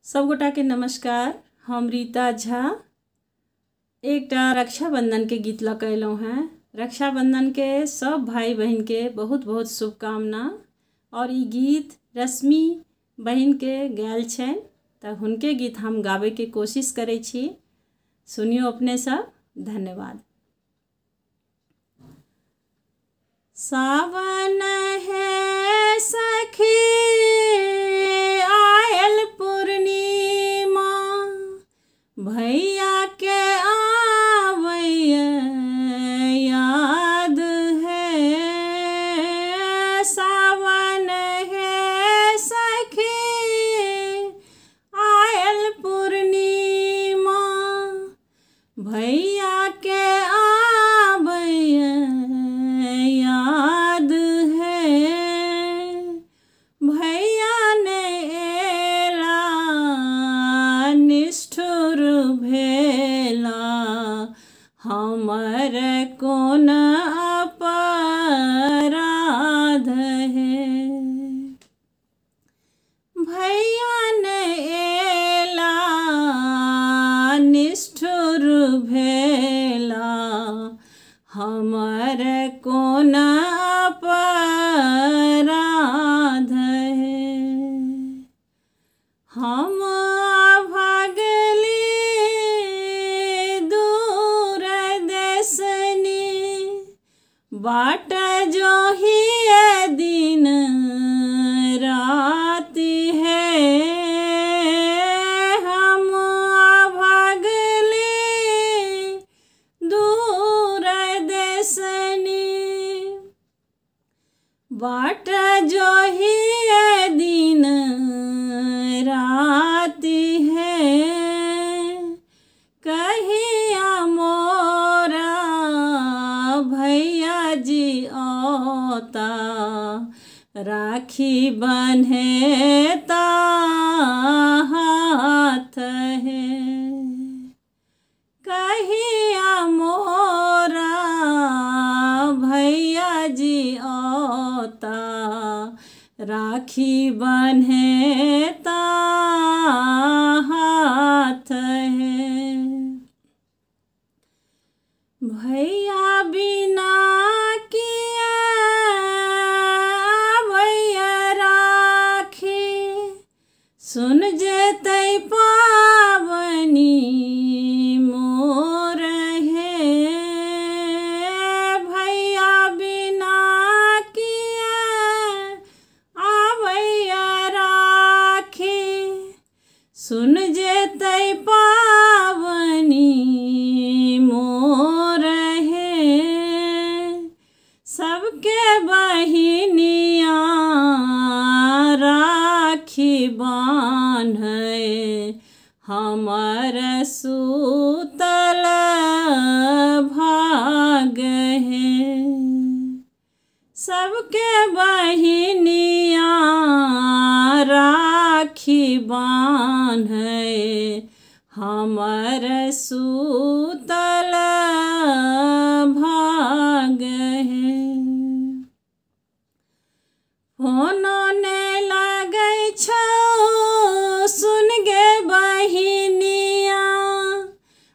सबगोटाके नमस्कार। हम रीता झा एकटा रक्षाबंधनके गीत लऽ कऽ अयलहुँ हेँ। रक्षाबंधनके सब भाइ बहिनके बहुत बहुत शुभकामना। और ई गीत रश्मि बहिनके गायल छनि, तऽ हुनके गीत हम गाबैके कोशिश करै छी। सुनियौ अपने सब। धन्यवाद। सावन है सखी आयल पूर्णिमा, भैया के आबैया याद है। सावन है सखी आयल पूर्णिमा, भैया के आबैया याद है। भैया ने एला निष्ठुर भेला, हमर कोन अपराध है। भैया ने एला निष्ठुर भेला, हमर कोन अपराध है। हम भागली दूर देशनी, बाट जोही दिन राति है। हम भागली दूर देशनी, बाट जोही दिन राति है। कहिया मोरा भैया जी औता, राखी बन्हेता हाथ है। कहिया मोरा भैया जी औता, राखी बन्हेता हाथ है। भैया बिना किया भैया राखी, सुन जेतै पाबनि मोर हे। भैया बिना किया आबैया राखी, सुन जेतै पाबनि मोर हे। सबके बहिनिया राखी बान्है, हमर सूतल भाग हे। सबके बहिनिया राखी बान्है, हमर सूतल भाग हे। फोनो ने लगै छौ सुन गे बहिनिया,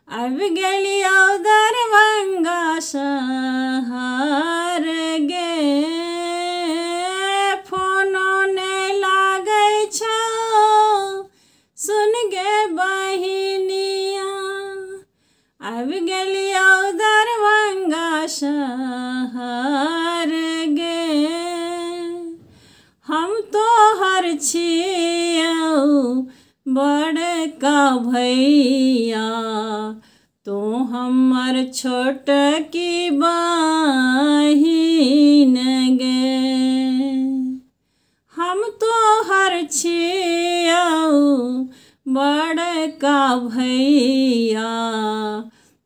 आबि गेलियौ दरभंगा शहर गे। फोनो ने लागै छौ सुन गे बहिनिया, आबि गेलियौ दरभंगा शहर गे। हम तोहर छियौ बड़का भैया, तू हमर छोटकी बहिन गे। हम तोहर छियौ बड़का भैया,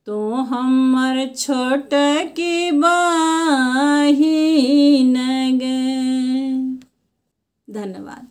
तू हमर छोटकी बहिन गे। धन्यवाद।